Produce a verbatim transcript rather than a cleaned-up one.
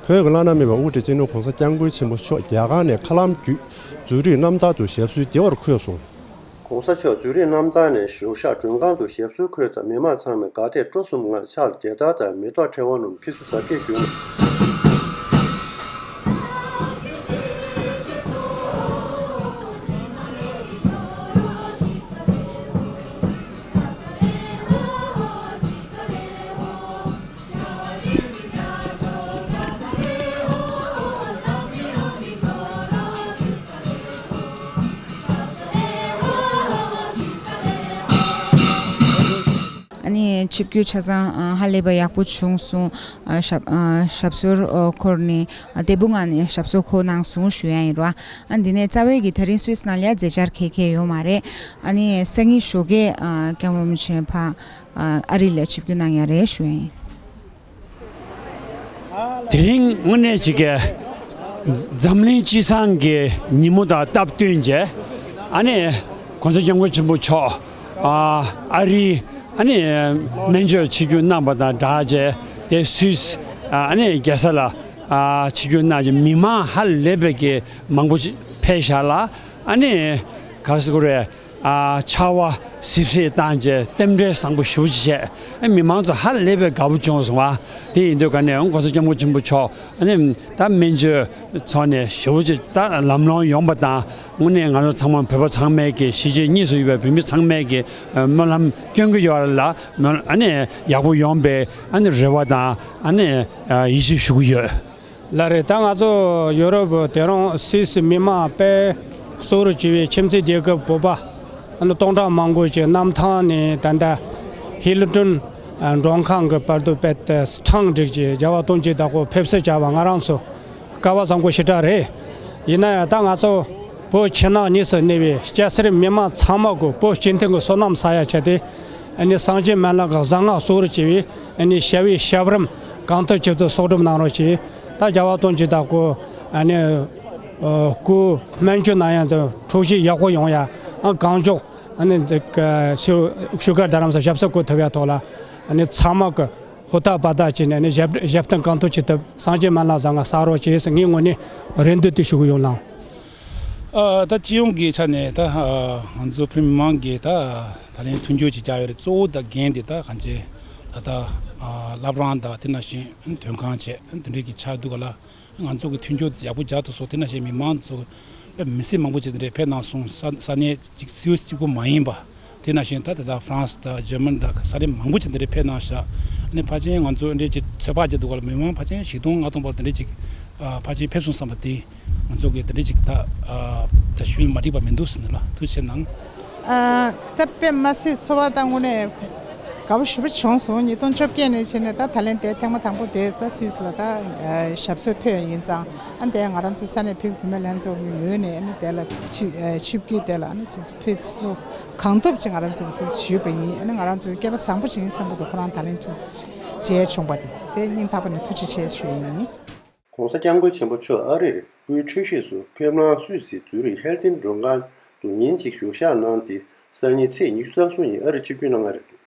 བོད་ཀྱི་བླ་ན་མེད་པའི་དབུ་ཁྲིད་སྤྱི་ནོར་༸གོང་ས་༸སྐྱབས་མགོན་ཆེན་པོ་མཆོག་རྒྱ་གར་ནས་མཁའ་ལམ་བརྒྱུད་ཛུ་རིག་གནམ་ཐང་དུ་ཞབས་སོར་བདེ་བར་འཁོད་སོང་། ༸གོང་ས་མཆོག་ཛུ་རིག་གནམ་ཐང་ནས་བཞུགས་ཤག་མགྲོན་ཁང་དུ་ཞབས་སོར་འཁོད་མཚམས་མི་མང་ཚང་མས་དགའ་དད་སྤྲོ་གསུམ་ངང་ཕྱག་ལ་རྒྱལ་དར་དང་མེ་ཏོག་ཕྲེང་བ་རྣམས་ཕུལ་བསུ་གཟབ་རྒྱས་ཞུས་གནང་། ཨ་ནི་ཆིབས་བསྒྱུར་ཆ་ཚང་ཨ་ཧ་ལས་པ་ཡག་པོ་བྱུང་སོང་། ཨ་ཞབས་ཨ་ཞབས་སོར་ཨ་འཁོར་ནས་ཨ་བདེ་པོ་ངང་ནས་ཞབས་སོར་འཁོར་གནང་སོང་ཞུ་ཡ་ཡིན་རོ། ཨ་འདི་ནས་རྩ་བའི་གི་ད་རིང་སུད་སི་ནང་ལ་མཛད་འཆར་ག་གེ་ཡོད་མ་རེད། ཨ་ནི་སང་ཉིན་ཞོགས་ཀས་ཨ་སྐྱབས་མགོན་རིན་པོ་ཆེ་ཕར་ཨ་ཨ་རི་ལ་ཆིབས་བསྒྱུར་གནང་ཡ་རེད་ཞུ་ཡ་ཡིན། དེ་རིང་དངོས་གནས་ཅིག་གི་འཛམ་གླིང་སྤྱི་བསང་གི་ཉིན་མོ་དང་སྟབས་བསྟུན་བྱས། ཨ་ནི་༸གོང་ས་༸སྐྱབས་མགོན་ཆེན་པོ་མཆོག་ཨ་ཨ་རི་ཨ་ནི་སྨན་བཅོས་ཆིབས་བསྒྱུར་གནང་པ་དང་སྦྲགས་བྱས། དེ་སུད་སི་ཨ་ནི་རྒྱལ་ས་ལ་ཨ་ཆིབས་བསྒྱུར་གནང་བྱས། མི་མང་ཧ་ལས་པའི་གི་མང་པོ་ཅིག་ཕེབས་ཤག་ལ། ཨ་ནི་ག་ཟེར་དགོས་རེད། ཨ་ཆར་པ་སིབ་སིབ་བཏང་བྱས། རྟེན་འབྲེལ་བཟང་པོ་ཞེ་པོ་ཅིག་བྱས། ཨ་མི་མང་ཚོ་ཧ་ལས་པའི་དགའ་པོ་བྱུང་སོང་བ། དེ་ཡིན་དུས་ག་ནས་༸གོང་ས་༸སྐྱབས་མགོན་ཆེན་པོ་མཆོག་ཨ་ནི་ད་སྨན་བཅོས་ཚོགས་ནས་ཞེ་པོ་ཅིག་ད་ལམ་ལྷོང་ཡོང་པ་དང་། དངོས་གནས་ང་ཚོ་ཚང་མ་བོད་པ་ཚང་མས་ཀྱི་གཞིས་བྱེས་གཉིས་སུ་ཡོད་པའི་བོད་མི་ཚང་མས་ཀྱི་སྨོན་ལམ་སྐྱོན་གྱི་ཡོད་ལ། སྨོན་ཨ་ནི་ཡག་པོ་ཡོང་པའི་ཨ་ནི་རེ་བ་དང་། ཨ་ནི་ཡིད་ཆེས་ཞུ་གི་ཡོད། ལགས་རེད། ད་ང་ཚོ་ཡོ་རོབ་དེ་རིང་སུད་སི་མི་མང་དཔེ་གཙོ་བོར་གྱུར་པའི་ཁྱིམ་མཚེས་རྒྱལ་ཁབ་བོད་པ་ཨ་ནི་སྟོང་ཕྲག་མང་པོ་ཅིག་གནམ་ཐང་ནས་ད་ལྟ་ཧི་ལི་ཏོན་མགྲོན་ཁང་གི་བར་དུ་དཔེ་ཁྲང་སྒྲིག་ཅིག་རྒྱལ་བ་དོན་གྱི་བདག་པོ་ཕེབས་བསུ་བྱ་བ་ང་རང་ཚོ་སྐལ་བ་བཟང་པོ་ཞེ་དྲག་རེད། ཡིན་ན་ཡང་ད་ང་ཚོ་བོད་ཕྱི་ནང་གཉིས་སུ་གནས་པའི་སྐྱ་སེར་མི་མང་ཚང་མ་གི་བོད་སྤྱི་མཐུན་གྱི་བསོད་ནམས་བསགས་ཡ་བྱས་ཏེ། ཨ་ནི་སངས་རྒྱས་སྨན་བླ་གི་གཟའ་ལྔ་གཙོ་བོར་གྱུར་པའི་ཨ་ནི་ཞི་བའི་ཞབས་རིམ་གང་ཐུབ་ཅི་ཐུབ་གསོག་སྒྲུབ་གནང་རོགས་གྱིས། ད་རྒྱལ་བ་དོན་གྱི་བདག་པོ་ཨ་ནི་སྐུ་སྨན་བཅོས་གནང་ཡ་དང་འཕྲོད་བཞེས་ཡག་པོ་ཡོང་ཡ། ཨ་གང་མགྱོགས་ཨ་ནི་ཤུ་ཤུ་གར་རྡ་རམ་ས་ཞབས་སོར་འཁོད་ཐུབ་ཡ་ཐོག་ལ་ཨ་ནི་ཚང་མ་གི་ཧུར་ཐག་འབད་ཐག་བྱས་ནས་ཨ་ནི་ཞབས་ཞབས་བརྟན་གང་ཐུབ་ཅི་ཐུབ་སངས་རྒྱས་སྨན་བླ་གཟའ་ལྔ་བསགས་རོགས་གྱིས་ཟེར་ངའི་ངོས་ནས་རེ་འདུན་དེ་ཞུ་གི་ཡོད་ལགས། ཨ་ད་སྤྱི་ཡོངས་ཀྱི་ཆ་ནས་ད་ང་ཚོ་བོད་མི་མང་གིས་ད་ད་ལན་མཐུན་འགྱུར་ཅིག་བྱ་ཡོད་རེད། གཙོ་བོ་ད་འགན་དེ་ད་གང་ཅི་ད་ད་བླ་བྲང་དང་དེ་ནང་བཞིན་མགྲོན་ཁང་བྱས་དེ་འདྲས་ཀྱི་ཆགས་འདུག་ག་ལ། ང་ཚོ་གི་མཐུན་འགྱུར་ཡག་པོ་རྒྱག་ཐུབ་སོང་། དེ་ནང་བཞིན་མི་མང་ཚོ་དཔེ་མི་སེར་མང་པོ་ཅིག་དེ་འདྲས་ཕེབས་གནང་སོང་། ས་ས་གནས་ཅིག་སུད་སི་གཅིག་པུ་མ་ཡིན་པ། དེ་ནང་བཞིན་ད་ད་ད་ཧྥ་རན་སི་དང་འཇར་མན་དང་ས་གནས་མང་པོ་ཅིག་དེ་འདྲས་ཕེབས་གནང་ཤག་ཨ་ནི་ཕལ་ཆེར་ང་ཚོ་འདྲས་ཅིག་ཚོད་དཔག་བྱས་འདུག་ག་ལ། མི་མང་ཕལ་ཆེར་བཞི་སྟོང་ལྔ་སྟོང་བར་དེ་འདྲས་ཅིག་ཨ་ཕལ་ཆེར་ཕེབས་སོང་བསམ་པ་དེ་ང་ཚོ་གི་དེ་འདྲས་ཅིག་ད་ཨ་ད་ཞུ་མ་འགྲིག་པ་མི་འདུག་ཟེར་ནས་ལ་ཐུགས་རྗེ་གནང་། ཨ་ད་དཔེ་མ་སྲིད་ཚོར་བ་དང་དངོས་གནས་དགའ་པོ་ཞེ་པོ་བྱུང་སོང་། ཉིས་སྟོང་བཅོ་བརྒྱད་ནས་བྱས་ནས་ད་ད་ལན་དེ་ཐེངས་མ་དང་པོ་དེ་ད་སུད་སི་ལ་ད་ཞབས་སོར་ཕེབས་ཡིན་ཙང་། ཨ་ནི་དེ་ང་རང་ཚོ་ས་གནས་བོད་བུད་མེད་ལྷན་ཚོགས་ཀྱི་ངོས་ནས་ཨ་ནི་དེ་ལ་ཆིབས་ཨ་ཆིབས་བསྒྱུར་དེ་ལ་ཨ་ནི་ཕེབས་བསུ་གང་ཐུབ་ཅིག་ང་རང་ཚོ་གིས་ཞུས་པ་ཡིན། ཨ་ནི་ང་རང་ཚོ་སྐལ་པ་བཟང་པོ་ཞིག་ཡིན་བསམ་གྱི་འདུག་ཁོ་རང་ད་ལན་ཅིག་མཇལ་བྱུང་བ་དེ་དེ་སྙིང་ཐག་པ་ནས་ཐུགས་རྗེ་ཆེ་ཞུ་ཡི་ཡིན། ༸གོང་ས་༸སྐྱབས་མགོན་ཆེན་པོ་མཆོག་ཨ་རིར་སྐུའི་འཁྲུངས་གཞིས་སུ་ཕེབས་གནང་སུད་སི་ཛུ་རིག་ཧེལ་ཏིན་མགྲོན་ཁང་དུ་ཉིན་གཅིག་བཞུགས་ཞག་གནང་སྟེ། སང་ཉིན་ཚེས་ཉི་ཤུ་རྩ་གསུམ་ཉིན་ཨ་རི་ཆིབས་བསྒྱུར་གནང་གི་རེད།